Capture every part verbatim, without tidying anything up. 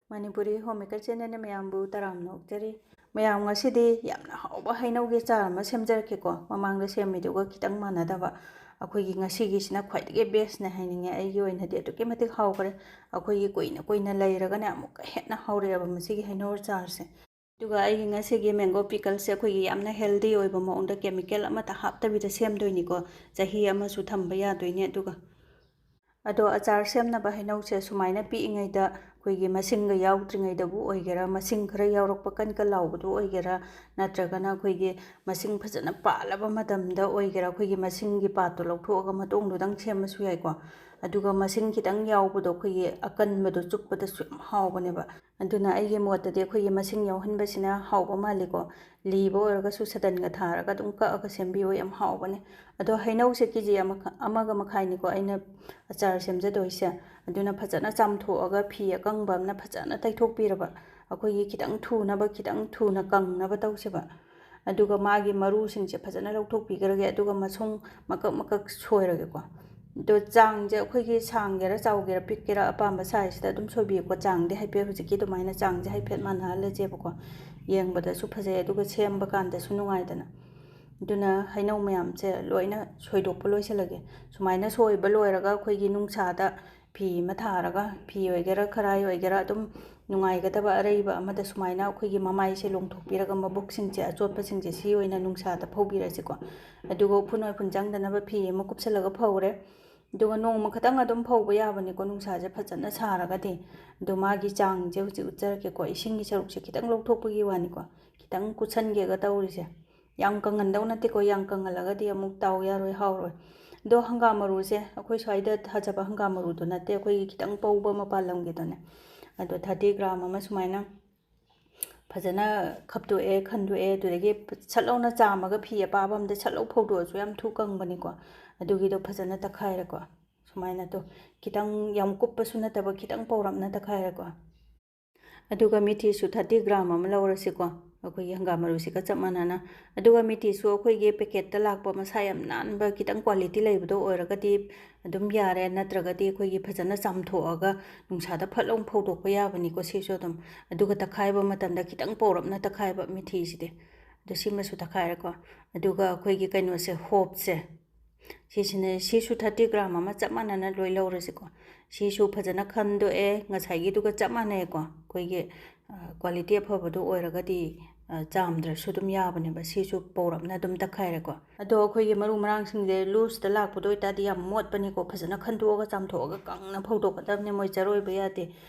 Manipuri home maker ꯆꯦꯅꯦꯜꯅ ꯃꯌꯥꯝꯕꯨ ꯇꯔꯥꯝꯅ ꯑꯣꯛꯆꯔꯤ꯫ ꯃꯌꯥꯝ, ꯉꯁꯤꯗꯤ ꯌꯥꯝꯅ ꯍꯥꯎꯕ ꯍꯩꯅꯧꯒꯤ ꯑꯆꯥꯔ ꯑꯃ ꯁꯦꯝꯖꯔꯛꯀꯦꯀꯣ꯫ ꯃꯃꯥꯡꯗ ꯁꯦꯝꯃꯤꯗꯨꯒ ꯈꯤꯇꯪ ꯃꯥꯟꯅꯗꯕ꯫ ꯑꯩꯈꯣꯏꯒꯤ ꯉꯁꯤꯒꯤꯁꯤꯅ ꯈ꯭ꯋꯥꯏꯗꯒꯤ ꯕꯦꯁꯅꯦ ꯍꯥꯏꯅꯤꯡꯉꯦ꯫ ꯑꯩꯒꯤ ꯑꯣꯏꯅꯗꯤ ꯑꯗꯨꯛꯀꯤ ꯃꯇꯤꯛ ꯍꯥꯎꯈ꯭ꯔꯦ꯫ ꯑꯩꯈꯣꯏꯒꯤ ꯀꯨꯏꯅ ꯀꯨꯏꯅ ꯂꯩꯔꯒꯅꯦ ꯑꯃꯨꯛꯀ ꯍꯦꯟꯅ ꯍꯥꯎꯔꯛꯑꯦꯕ ꯃꯁꯤꯒꯤ ꯍꯩꯅꯧ ꯑꯆꯥꯔꯁꯦ꯫ ꯑꯗꯨꯒ ꯑꯩꯒꯤ ꯉꯁꯤꯒꯤ ꯃꯦꯡꯒꯣ ꯄꯤꯀꯜꯁꯦ ꯑꯩꯈꯣꯏꯒꯤ ꯌꯥꯝꯅ ꯍꯦꯜꯗꯤ ꯑꯣꯏꯕ ꯃꯑꯣꯡꯗ ꯀꯦꯃꯤꯀꯦꯜ ꯑꯃꯠꯇ ꯍꯥꯞꯇꯕꯤꯗ ꯁꯦꯝꯗꯣꯏꯅꯤꯀꯣ꯫ ꯆꯍꯤ ꯑꯃꯁꯨ ꯊꯝꯕ ꯌꯥꯗꯣꯏꯅꯦ꯫ ꯑꯗꯨꯒ ꯑꯗꯣ ꯑꯆꯥꯔ ꯁꯦꯝꯅꯕ ꯍꯩꯅꯧꯁꯦ ꯁꯨꯃꯥꯏꯅ ꯄꯤꯛꯏꯉꯩꯗ ꯑꯩꯈꯣꯏꯒꯤ ꯃꯁꯤꯡꯒ ꯌꯥꯎꯗ꯭ꯔꯤꯉꯩꯗꯕꯨ ꯑꯣꯏꯒꯦꯔꯥ, ꯃꯁꯤꯡ ꯈꯔ ꯌꯥꯎꯔꯛꯄ ꯀꯟ ꯀꯟ ꯂꯥꯎꯕꯗꯨ ꯑꯣꯏꯒꯦꯔꯥ, ꯅꯠꯇ꯭ꯔꯒꯅ ꯑꯩꯈꯣꯏꯒꯤ ꯃꯁꯤꯡ ꯐꯖꯅ ꯄꯥꯜꯂꯕ ꯃꯇꯝꯗ ꯑꯣꯏꯒꯦꯔꯥ, ꯑꯩꯈꯣꯏꯒꯤ ꯃꯁꯤꯡꯒꯤ ꯄꯥꯠꯇꯣ ꯂꯧꯊꯣꯛꯑꯒ ꯃꯇꯣꯡꯗꯨꯗꯪ ꯁꯦꯝꯃꯁꯨ ꯌꯥꯏꯀꯣ꯫ ꯑꯗꯨꯒ ꯃꯁꯤꯡ ꯈꯤꯇꯪ ꯌꯥꯎꯕꯗꯣ ꯑꯩꯈꯣꯏꯒꯤ ꯑꯀꯟꯕꯗꯣ ꯆꯨꯞꯄꯗꯁꯨ ꯌꯥꯝ ꯍꯥꯎꯕꯅꯦꯕ꯫ ꯑꯗꯨꯅ ꯑꯩꯒꯤ ꯃꯣꯠꯇꯗꯤ ꯑꯩꯈꯣꯏꯒꯤ ꯃꯁꯤꯡ ꯌꯥꯎꯍꯟꯕꯁꯤꯅ ꯍꯥꯎꯕ ꯃꯥꯜꯂꯤꯀꯣ꯫ ꯂꯤꯕ ꯑꯣꯏꯔꯒꯁꯨ ꯁꯗꯟꯒ ꯊꯥꯔꯒ ꯑꯗꯨꯝ ꯀꯛꯑꯒ ꯁꯦꯝꯕꯤꯌꯣ, ꯌꯥꯝ ꯍꯥꯎꯕꯅꯦ꯫ ꯑꯗꯣ ꯍꯩꯅꯧꯁꯦ ꯀꯦ ꯖꯤ ꯑꯃ, ꯑꯃꯒ ꯃꯈꯥꯏꯅꯤꯀꯣ ꯑꯩꯅ ꯑꯆꯥꯔ ꯁꯦꯝꯖꯗꯣꯏꯁꯦ꯫ ꯑꯗꯨꯅ ꯐꯖꯅ ꯆꯥꯝꯊꯣꯛꯑꯒ ꯐꯤ ꯑꯀꯪꯕ ꯑꯃꯅ ꯐꯖꯅ ꯇꯩꯊꯣꯛꯄꯤꯔꯕ꯫ ꯑꯩꯈꯣꯏꯒꯤ ꯈꯤꯇꯪ ꯊꯨꯅꯕ, ꯈꯤꯇꯪ ꯊꯨꯅ ꯀꯪꯅꯕ ꯇꯧꯁꯦꯕ꯫ ꯑꯗꯨꯒ ꯃꯥꯒꯤ ꯃꯔꯨꯁꯤꯡꯁꯦ ꯐꯖꯅ ꯂꯧꯊꯣꯛꯄꯤꯈ꯭ꯔꯒꯦ꯫ ꯑꯗꯨꯒ ꯃꯁꯨꯡ ꯃꯀꯛ ꯃꯀꯛ ꯁꯣꯏꯔꯒꯦꯀꯣ꯫ ꯑꯗꯣ ꯆꯥꯡꯁꯦ ꯑꯩꯈꯣꯏꯒꯤ ꯁꯥꯡꯒꯦꯔꯥ, ꯆꯥꯎꯒꯦꯔꯥ, ꯄꯤꯛꯀꯦꯔꯥ, ꯑꯄꯥꯝꯕ ꯁꯥꯏꯖꯇ ꯑꯗꯨꯝ ꯁꯣꯏꯕꯤꯌꯨꯀꯣ꯫ ꯆꯥꯡꯗꯤ ꯍꯥꯏꯐꯦꯠ ꯍꯧꯖꯤꯛꯀꯤ ꯑꯗꯨꯃꯥꯏꯅ ꯆꯥꯡꯁꯦ ꯍꯥꯏꯐꯦꯠ ꯃꯥꯟꯅꯍꯜꯂꯁꯦꯕꯀꯣ꯫ ꯌꯦꯡꯕꯗꯁꯨ ꯐꯖꯩ, ꯑꯗꯨꯒ ꯁꯦꯝꯕ ꯀꯥꯟꯗꯁꯨ ꯅꯨꯡꯉꯥꯏꯗꯅ꯫ ꯑꯗꯨꯅ ꯍꯩꯅꯧ ꯃꯌꯥꯝꯁꯦ ꯂꯣꯏꯅ ꯁꯣꯏꯗꯣꯛꯄ ꯂꯣꯏꯁꯤꯜꯂꯒꯦ꯫ ꯁꯨꯃꯥꯏꯅ ꯁꯣꯏꯕ ꯂꯣꯏꯔꯒ ꯑꯩꯈꯣꯏꯒꯤ ꯅꯨꯡꯁꯥꯗ ꯐꯤ ꯑꯃ ꯊꯥꯔꯒ, ꯐꯤ ꯑꯣꯏꯒꯦꯔꯥ, ꯈꯔꯥꯏ ꯑꯣꯏꯒꯦꯔꯥ, ꯑꯗꯨꯝ ꯅꯨꯡꯉꯥꯏꯒꯗꯕ ꯑꯔꯩꯕ ꯑꯃꯗ ꯁꯨꯃꯥꯏꯅ ꯑꯩꯈꯣꯏꯒꯤ ꯃꯃꯥꯏꯁꯦ ꯂꯣꯡꯊꯣꯛꯄꯤꯔꯒ, ꯃꯕꯨꯛꯁꯤꯡꯁꯦ, ꯑꯆꯣꯠꯄꯁꯤꯡꯁꯦ ꯁꯤ ꯑꯣꯏꯅ ꯅꯨꯡꯁꯥꯗ ꯐꯧꯕꯤꯔꯁꯤꯀꯣ꯫ ꯑꯗꯨꯒ ꯎꯐꯨꯟ ꯋꯥꯏꯐꯨꯟ ꯆꯪꯗꯅꯕ ꯐꯤ ꯑꯃ ꯀꯨꯞꯁꯜꯂꯒ ꯐꯧꯔꯦ꯫ ꯑꯗꯨꯒ ꯅꯣꯡꯃ ꯈꯛꯇꯪ ꯑꯗꯨꯝ ꯐꯧꯕ ꯌꯥꯕꯅꯤꯀꯣ, ꯅꯨꯡꯁꯥꯁꯦ ꯐꯖꯅ ꯁꯥꯔꯒꯗꯤ꯫ ꯑꯗꯣ ꯃꯥꯒꯤ ꯆꯥꯡꯁꯦ ꯍꯧꯖꯤꯛ ꯎꯠꯆꯔꯛꯀꯦꯀꯣ꯫ ꯏꯁꯤꯡꯒꯤ ꯁꯔꯨꯛꯁꯦ ꯈꯤꯇꯪ ꯂꯧꯊꯣꯛꯄꯒꯤ ꯋꯥꯅꯤꯀꯣ, ꯈꯤꯇꯪ ꯀꯨꯠꯁꯟꯒꯦꯒ ꯇꯧꯔꯤꯁꯦ꯫ ꯌꯥꯝ ꯀꯪꯍꯟꯗꯧ ꯅꯠꯇꯦꯀꯣ, ꯌꯥꯝ ꯀꯪꯍꯜꯂꯒꯗꯤ ꯑꯃꯨꯛ ꯇꯥꯎ ꯌꯥꯔꯣꯏ, ꯍꯥꯎꯔꯣꯏ꯫ ꯑꯗꯣ ꯍꯪꯒꯥꯝ ꯃꯔꯨꯁꯦ ꯑꯩꯈꯣꯏ ꯁ꯭ꯋꯥꯏꯗ ꯊꯥꯖꯕ ꯍꯪꯒꯥꯝ ꯃꯔꯨꯗꯣ ꯅꯠꯇꯦ, ꯑꯩꯈꯣꯏꯒꯤ ꯈꯤꯇꯪ ꯄꯧꯕ ꯃꯄꯥꯟ ꯂꯝꯒꯤꯗꯨꯅꯦ꯫ ꯑꯗꯣ ꯊꯥꯔꯇꯤ ꯒ꯭ꯔꯥꯝ ꯑꯃ ꯁꯨꯃꯥꯏꯅ ꯐꯖꯅ ꯈꯞꯇꯣꯛꯑꯦ, ꯈꯟꯗꯣꯛꯑꯦ꯫ ꯑꯗꯨꯗꯒꯤ ꯁꯠ ꯂꯥꯎꯅ ꯆꯥꯝꯃꯒ ꯐꯤ ꯑꯄꯥꯕ ꯑꯃꯗ ꯁꯠ ꯂꯥꯎ ꯐꯧꯗꯣꯛꯑꯁꯨ ꯌꯥꯝ ꯊꯨ ꯀꯪꯕꯅꯤꯀꯣ꯫ ꯑꯗꯨꯒꯤꯗꯣ ꯐꯖꯅ ꯇꯛꯈꯥꯏꯔꯦꯀꯣ꯫ ꯁꯨꯃꯥꯏꯅ ꯇꯣ, ꯈꯤꯇꯪ ꯌꯥꯝ ꯀꯨꯞꯄꯁꯨ ꯅꯠꯇꯕ, ꯈꯤꯇꯪ ꯄꯧꯔꯞꯅ ꯇꯛꯈꯥꯏꯔꯦꯀꯣ꯫ ꯑꯗꯨꯒ ꯃꯤꯊꯤꯁꯨ ꯊꯥꯔꯇꯤ ꯒ꯭ꯔꯥꯝ ꯑꯃ ꯂꯧꯔꯁꯤꯀꯣ꯫ ꯑꯩꯈꯣꯏꯒꯤ ꯍꯪꯒꯥꯝ ꯃꯔꯨꯁꯤꯒ ꯆꯞ ꯃꯥꯟꯅꯅ꯫ ꯑꯗꯨꯒ ꯃꯤꯊꯤꯁꯨ ꯑꯩꯈꯣꯏꯒꯤ packet ꯇ ꯂꯥꯛꯄ ꯃꯁꯥ ꯌꯥꯝ ꯅꯥꯟꯕ, ꯈꯤꯇꯪ quality ꯂꯩꯕꯗꯣ ꯑꯣꯏꯔꯒꯗꯤ ꯑꯗꯨꯝ ꯌꯥꯔꯦ, ꯅꯠꯇ꯭ꯔꯒꯗꯤ ꯑꯩꯈꯣꯏꯒꯤ ꯐꯖꯅ ꯆꯥꯝꯊꯣꯛꯑꯒ ꯅꯨꯡꯁꯥꯗ ꯐꯠ ꯂꯥꯎꯅ ꯐꯧꯗꯣꯛꯄ ꯌꯥꯕꯅꯤꯀꯣ ꯁꯤꯁꯨ ꯑꯗꯨꯝ꯫ ꯑꯗꯨꯒ ꯇꯛꯈꯥꯏꯕ ꯃꯇꯝꯗ ꯈꯤꯇꯪ ꯄꯧꯔꯞꯅ ꯇꯛꯈꯥꯏꯕ ꯃꯤꯊꯤꯁꯤꯗꯤ꯫ ꯑꯗꯣ ꯁꯤꯃꯁꯨ ꯇꯛꯈꯥꯏꯔꯦꯀꯣ꯫ ꯑꯗꯨꯒ ꯑꯩꯈꯣꯏꯒꯤ ꯀꯩꯅꯣꯁꯦ, ꯍꯣꯞꯁꯦ, ꯁꯤꯁꯤꯅ, ꯁꯤꯁꯨ thirty gram ꯑꯃ ꯆꯞ ꯃꯥꯟꯅꯅ ꯂꯣꯏ ꯂꯧꯔꯁꯤꯀꯣ꯫ ꯁꯤꯁꯨ ꯐꯖꯅ ꯈꯟꯗꯣꯛꯑꯦ, ꯉꯁꯥꯏꯒꯤꯗꯨꯒ ꯆꯞ ꯃꯥꯟꯅꯩꯀꯣ꯫ ꯑꯩꯈꯣꯏꯒꯤ, ꯑ, quality ꯑꯐꯕꯗꯣ ꯑꯣꯏꯔꯒꯗꯤ, ꯑ, ꯆꯥꯝꯗ꯭ꯔꯁꯨ ꯑꯗꯨꯝ ꯌꯥꯕꯅꯦꯕ꯫ ꯁꯤꯁꯨ ꯄꯧꯔꯞꯅ ꯑꯗꯨꯝ ꯇꯛꯈꯥꯏꯔꯦꯀꯣ꯫ ꯑꯗꯣ ꯑꯩꯈꯣꯏꯒꯤ ꯃꯔꯨ ꯃꯔꯥꯡꯁꯤꯡꯁꯦ loose ꯇ ꯂꯥꯛꯄꯗꯣ ꯑꯣꯏꯇꯥꯔꯗꯤ ꯌꯥꯝ ꯃꯣꯠꯄꯅꯤꯀꯣ꯫ ꯐꯖꯅ ꯈꯟꯗꯣꯛꯑꯒ ꯆꯥꯝꯊꯣꯛꯑꯒ ꯀꯪꯅ ꯐꯧꯗꯣꯛꯀꯗꯕꯅꯦ, moisture ꯑꯣꯏꯕ ꯌꯥꯗꯦ꯫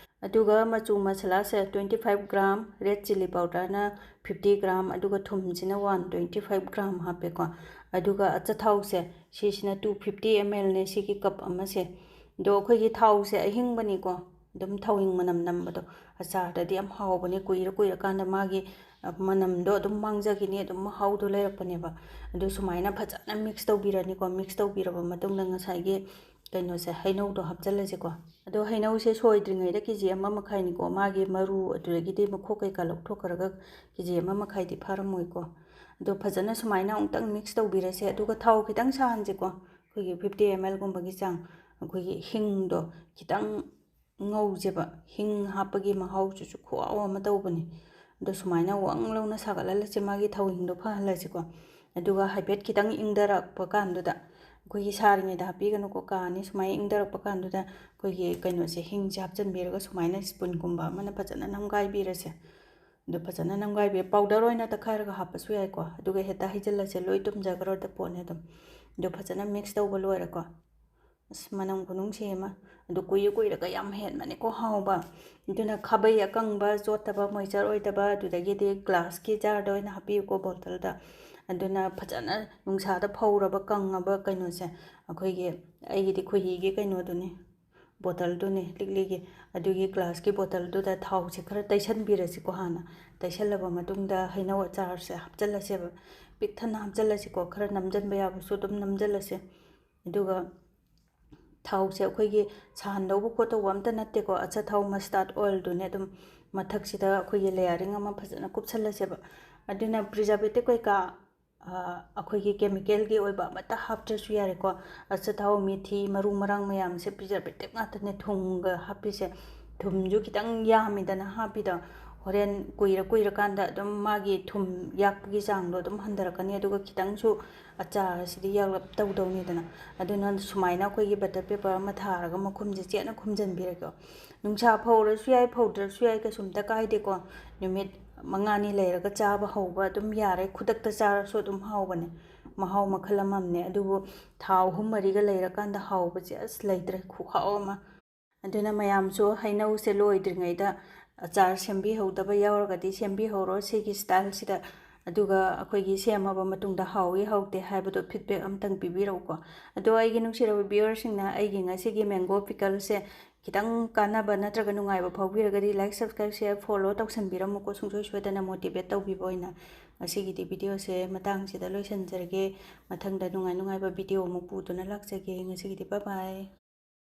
ꯑꯗꯨꯒ ꯃꯆꯨ ꯃꯁꯥꯂꯥꯁꯦ twenty five gram, red chilli powder ꯅ fifty gram, ꯑꯗꯨꯒ ꯊꯨꯝꯁꯤꯅ one twenty five gram ꯍꯥꯞꯄꯦꯀꯣ꯫ ꯑꯗꯨꯒ ꯑꯆꯥꯊꯥꯎꯁꯦ, ꯁꯤꯁꯤꯅ two fifty ml ꯅꯦ, ꯁꯤꯒꯤ cup ꯑꯃꯁꯦ꯫ ꯑꯗꯣ ꯑꯩꯈꯣꯏꯒꯤ ꯊꯥꯎꯁꯦ ꯑꯍꯤꯡꯕꯅꯤꯀꯣ, ꯑꯗꯨꯝ ꯊꯥꯎꯍꯤꯡ ꯃꯅꯝ ꯅꯝꯕꯗꯣ ꯑꯆꯥꯔꯗꯗꯤ ꯌꯥꯝ ꯍꯥꯎꯕꯅꯦ꯫ ꯀꯨꯏꯔ ꯀꯨꯏꯔꯀꯥꯟꯗ ꯃꯥꯒꯤ, ꯑ, ꯃꯅꯝꯗꯣ ꯑꯗꯨꯝ ꯃꯥꯡꯖꯈꯤꯅꯤ, ꯑꯗꯨꯝ ꯃꯍꯥꯎꯗꯣ ꯂꯩꯔꯛꯄꯅꯦꯕ꯫ ꯑꯗꯨ ꯁꯨꯃꯥꯏꯅ ꯐꯖꯅ mix ꯇꯧꯕꯤꯔꯅꯤꯀꯣ꯫ Mix ꯇꯧꯕꯤꯔꯕ ꯃꯇꯨꯡꯗ ꯉꯁꯥꯏꯒꯤ ꯀꯩꯅꯣꯁꯦ, ꯍꯩꯅꯧꯗꯣ ꯍꯥꯞꯆꯜꯂꯁꯤꯀꯣ꯫ ꯑꯗꯣ ꯍꯩꯅꯧꯁꯦ ꯁꯣꯏꯗ꯭ꯔꯤꯉꯩꯗ KG ꯑꯃ ꯃꯈꯥꯏꯅꯤꯀꯣ, ꯃꯥꯒꯤ ꯃꯔꯨ ꯑꯗꯨꯗꯒꯤꯗꯤ ꯃꯈꯣꯛ ꯀꯩꯀꯥ ꯂꯧꯊꯣꯛꯈ꯭ꯔꯒ KG ꯑꯃ ꯃꯈꯥꯏꯗꯤ ꯐꯥꯔꯝꯃꯣꯏꯀꯣ꯫ ꯑꯗꯣ ꯐꯖꯅ ꯁꯨꯃꯥꯏꯅ ꯑꯃꯨꯛꯇꯪ mix ꯇꯧꯕꯤꯔꯁꯦ꯫ ꯑꯗꯨꯒ ꯊꯥꯎ ꯈꯤꯇꯪ ꯁꯥꯍꯟꯁꯤꯀꯣ, ꯑꯩꯈꯣꯏꯒꯤ fifty ml ꯒꯨꯝꯕꯒꯤ ꯆꯥꯡ꯫ ꯑꯩꯈꯣꯏꯒꯤ ꯍꯤꯡꯗꯣ ꯈꯤꯇꯪ ꯉꯧꯁꯦꯕ, ꯍꯤꯡ ꯍꯥꯞꯄꯒꯤ ꯃꯍꯥꯎꯁꯤꯁꯨ ꯈꯨꯍꯥꯎ ꯑꯃ ꯇꯧꯕꯅꯦ꯫ ꯑꯗꯣ ꯁꯨꯃꯥꯏꯅ ꯋꯪ ꯂꯥꯎꯅ ꯁꯥꯒꯠꯍꯜꯂꯁꯦ, ꯃꯥꯒꯤ ꯊꯥꯎꯍꯤꯡꯗꯣ ꯐꯍꯜꯂꯁꯤꯀꯣ꯫ ꯑꯗꯨꯒ ꯍꯥꯏꯐꯦꯠ ꯈꯤꯇꯪ ꯏꯪꯊꯔꯛꯄ ꯀꯥꯟꯗꯨꯗ, ꯑꯩꯈꯣꯏꯒꯤ ꯁꯥꯔꯤꯉꯩꯗ ꯍꯥꯞꯄꯤꯒꯅꯨꯀꯣ, ꯀꯥꯅꯤ꯫ ꯁꯨꯃꯥꯏꯅ ꯏꯪꯊꯔꯛꯄ ꯀꯥꯟꯗꯨꯗ ꯑꯩꯈꯣꯏꯒꯤ ꯀꯩꯅꯣꯁꯦ, ꯍꯤꯡꯁꯦ ꯍꯥꯞꯆꯤꯟꯕꯤꯔꯒ ꯁꯨꯃꯥꯏꯅ spoon ꯒꯨꯝꯕ ꯑꯃꯅ ꯐꯖꯅ ꯅꯝꯒꯥꯏꯕꯤꯔꯁꯦ꯫ ꯑꯗꯣ ꯐꯖꯅ ꯅꯝꯒꯥꯏꯕꯤꯔ, powder ꯑꯣꯏꯅ ꯇꯛꯈꯥꯏꯔꯒ ꯍꯥꯞꯄꯁꯨ ꯌꯥꯏꯀꯣ, ꯑꯗꯨꯒ ꯍꯦꯛꯇ ꯍꯩꯖꯤꯜꯂꯁꯦ, ꯂꯣꯏ ꯇꯨꯝꯖꯈ꯭ꯔꯗ ꯄꯣꯠꯅꯦ ꯑꯗꯨꯝ꯫ ꯑꯗꯣ ꯐꯖꯅ mix ꯇꯧꯕ ꯂꯣꯏꯔꯦꯀꯣ꯫ ꯑꯁ, ꯃꯅꯝ ꯈꯨꯅꯨꯡꯁꯤ ꯑꯃ꯫ ꯑꯗꯨ ꯀꯨꯏꯔ ꯀꯨꯏꯔꯒ ꯌꯥꯝ ꯍꯦꯟꯕꯅꯤꯀꯣ ꯍꯥꯎꯕ꯫ ꯑꯗꯨꯅ ꯈꯥꯕꯩ ꯑꯀꯪꯕ, ꯆꯣꯠꯇꯕ, moisture ꯑꯣꯏꯗꯕ, ꯑꯗꯨꯗꯒꯤꯗꯤ glass ꯀꯤ jar ꯗ ꯑꯣꯏꯅ ꯍꯥꯞꯄꯤꯌꯨꯀꯣ, bottle ꯗ꯫ ꯑꯗꯨꯅ ꯐꯖꯅ ꯅꯨꯡꯁꯥꯗ ꯐꯧꯔꯕ, ꯀꯪꯉꯕ ꯀꯩꯅꯣꯁꯦ, ꯑꯩꯈꯣꯏꯒꯤ, ꯑꯩꯒꯤꯗꯤ ꯈꯣꯏꯍꯤꯒꯤ ꯀꯩꯅꯣꯗꯨꯅꯤ, bottle ꯗꯨꯅꯤ, ꯂꯤꯛꯂꯤꯒꯤ꯫ ꯑꯗꯨꯒꯤ glass ꯀꯤ bottle ꯗꯨꯗ ꯊꯥꯎꯁꯦ ꯈꯔ ꯇꯩꯁꯟꯕꯤꯔꯁꯤꯀꯣ ꯍꯥꯟꯅ꯫ ꯇꯩꯁꯜꯂꯕ ꯃꯇꯨꯡꯗ ꯍꯩꯅꯧ ꯑꯆꯥꯔꯁꯦ ꯍꯥꯞꯆꯜꯂꯁꯦꯕ꯫ ꯄꯤꯛ ꯊꯟꯅ ꯍꯥꯞꯆꯜꯂꯁꯤꯀꯣ, ꯈꯔ ꯅꯝꯖꯟꯕ ꯌꯥꯕꯁꯨ ꯑꯗꯨꯝ ꯅꯝꯖꯜꯂꯁꯦ꯫ ꯑꯗꯨꯒ ꯊꯥꯎꯁꯦ ꯑꯩꯈꯣꯏꯒꯤ ꯁꯥꯍꯟꯗꯧꯕ ꯈꯣꯠꯇꯧꯕ ꯑꯝꯇ ꯅꯠꯇꯦꯀꯣ꯫ ꯑꯆꯥꯊꯥꯎ mustard oilꯗꯨꯅꯦ ꯑꯗꯨꯝ ꯃꯊꯛꯁꯤꯗ ꯑꯩꯈꯣꯏꯒꯤ layering ꯑꯃ ꯐꯖꯅ ꯀꯨꯞꯁꯜꯂꯁꯦꯕ꯫ ꯑꯗꯨꯅ preservative ꯀꯩꯀꯥ, ꯑ, ꯑꯩꯈꯣꯏꯒꯤ chemicalꯒꯤ ꯑꯣꯏꯕ ꯑꯃꯠꯇ ꯍꯥꯞꯇ꯭ꯔꯁꯨ ꯌꯥꯔꯦꯀꯣ꯫ ꯑꯆꯥꯊꯥꯎ, ꯃꯦꯊꯤ, ꯃꯔꯨ ꯃꯔꯥꯡ ꯃꯌꯥꯝꯁꯦ preservative ꯉꯥꯛꯇꯅꯦ ꯊꯨꯝꯒ ꯍꯥꯞꯄꯤꯁꯦ꯫ ꯊꯨꯝꯁꯨ ꯈꯤꯇꯪ ꯌꯥꯝꯃꯤꯗꯅ ꯍꯥꯞꯄꯤꯗꯣ, ꯍꯣꯔꯦꯟ ꯀꯨꯏꯔ ꯀꯨꯏꯔꯀꯥꯟꯗ ꯑꯗꯨꯝ ꯃꯥꯒꯤ ꯊꯨꯝ ꯌꯥꯛꯄꯒꯤ ꯆꯥꯡꯗꯣ ꯑꯗꯨꯝ ꯍꯟꯊꯔꯛꯀꯅꯤ꯫ ꯑꯗꯨꯒ ꯈꯤꯇꯪꯁꯨ ꯑꯆꯥꯔ ꯑꯁꯤꯗꯤ ꯌꯥꯛꯂꯞ ꯇꯧꯗꯧꯅꯤꯗꯅ꯫ ꯑꯗꯨꯅ ꯁꯨꯃꯥꯏꯅ ꯑꯩꯈꯣꯏꯒꯤ butter paper ꯑꯃ ꯊꯥꯔꯒ ꯃꯈꯨꯝꯁꯦ ꯆꯦꯠꯅ ꯈꯨꯝꯖꯤꯟꯕꯤꯔꯒꯦ꯫ ꯅꯨꯡꯁꯥ ꯐꯧꯔꯁꯨ ꯌꯥꯏ, ꯐꯧꯗ꯭ꯔꯁꯨ ꯌꯥꯏ, ꯀꯩꯁꯨꯝꯇ ꯀꯥꯏꯗꯦꯀꯣ꯫ ꯅꯨꯃꯤꯠ ꯃꯉꯥꯅꯤ ꯂꯩꯔꯒ ꯆꯥꯕ ꯍꯧꯕ ꯑꯗꯨꯝ ꯌꯥꯔꯦ, ꯈꯨꯗꯛꯇ ꯆꯥꯔꯁꯨ ꯑꯗꯨꯝ ꯍꯥꯎꯕꯅꯦ꯫ ꯃꯍꯥꯎ ꯃꯈꯜ ꯑꯃꯅꯦ꯫ ꯑꯗꯨꯕꯨ ꯊꯥ ꯑꯍꯨꯝ ꯃꯔꯤꯒ ꯂꯩꯔꯀꯥꯟꯗ ꯍꯥꯎꯕꯁꯦ ꯑꯁ ꯂꯩꯇ꯭ꯔꯦ, ꯈꯨꯍꯥꯎ ꯑꯃ꯫ ꯑꯗꯨꯅ ꯃꯌꯥꯝꯁꯨ ꯍꯩꯅꯧꯁꯦ ꯂꯣꯏꯗ꯭ꯔꯤꯉꯩꯗ ꯑꯆꯥꯔ ꯁꯦꯝꯕꯤꯍꯧꯗꯕ ꯌꯥꯎꯔꯒꯗꯤ ꯁꯦꯝꯕꯤꯍꯧꯔꯣ ꯁꯤꯒꯤ styleꯁꯤꯗ꯫ ꯑꯗꯨꯒ ꯑꯩꯈꯣꯏꯒꯤ ꯁꯦꯝꯃꯕ ꯃꯇꯨꯡꯗ ꯍꯥꯎꯏ ꯍꯥꯎꯇꯦ ꯍꯥꯏꯕꯗꯣ feedback ꯑꯝꯇꯪ ꯄꯤꯕꯤꯔꯛꯎꯀꯣ꯫ ꯑꯗꯣ ꯑꯩꯒꯤ ꯅꯨꯡꯁꯤꯔꯕ viewerꯁꯤꯡꯅ ꯑꯩꯒꯤ ꯉꯁꯤꯒꯤ mango pickleꯁꯦ ꯈꯤꯇꯪ ꯀꯥꯟꯅꯕ ꯅꯠꯇ꯭ꯔꯒ ꯅꯨꯡꯉꯥꯏꯕ ꯐꯥꯎꯕꯤꯔꯒꯗꯤ like, subscribe, share, follow ꯇꯧꯁꯟꯕꯤꯔꯝꯃꯨꯀꯣ, ꯁꯨꯡꯁꯣꯏ ꯁꯣꯏꯗꯅ motivate ꯇꯧꯕꯤꯕ ꯑꯣꯏꯅ꯫ ꯉꯁꯤꯒꯤꯗꯤ videoꯁꯦ ꯃꯇꯥꯡꯁꯤꯗ ꯂꯣꯏꯁꯤꯟꯖꯔꯒꯦ꯫ ꯃꯊꯪꯗ ꯅꯨꯡꯉꯥꯏ ꯅꯨꯡꯉꯥꯏꯕ video ꯑꯃꯨꯛ ꯄꯨꯗꯨꯅ ꯂꯥꯛꯆꯒꯦ꯫ ꯉꯁꯤꯒꯤꯗꯤ bye bye꯫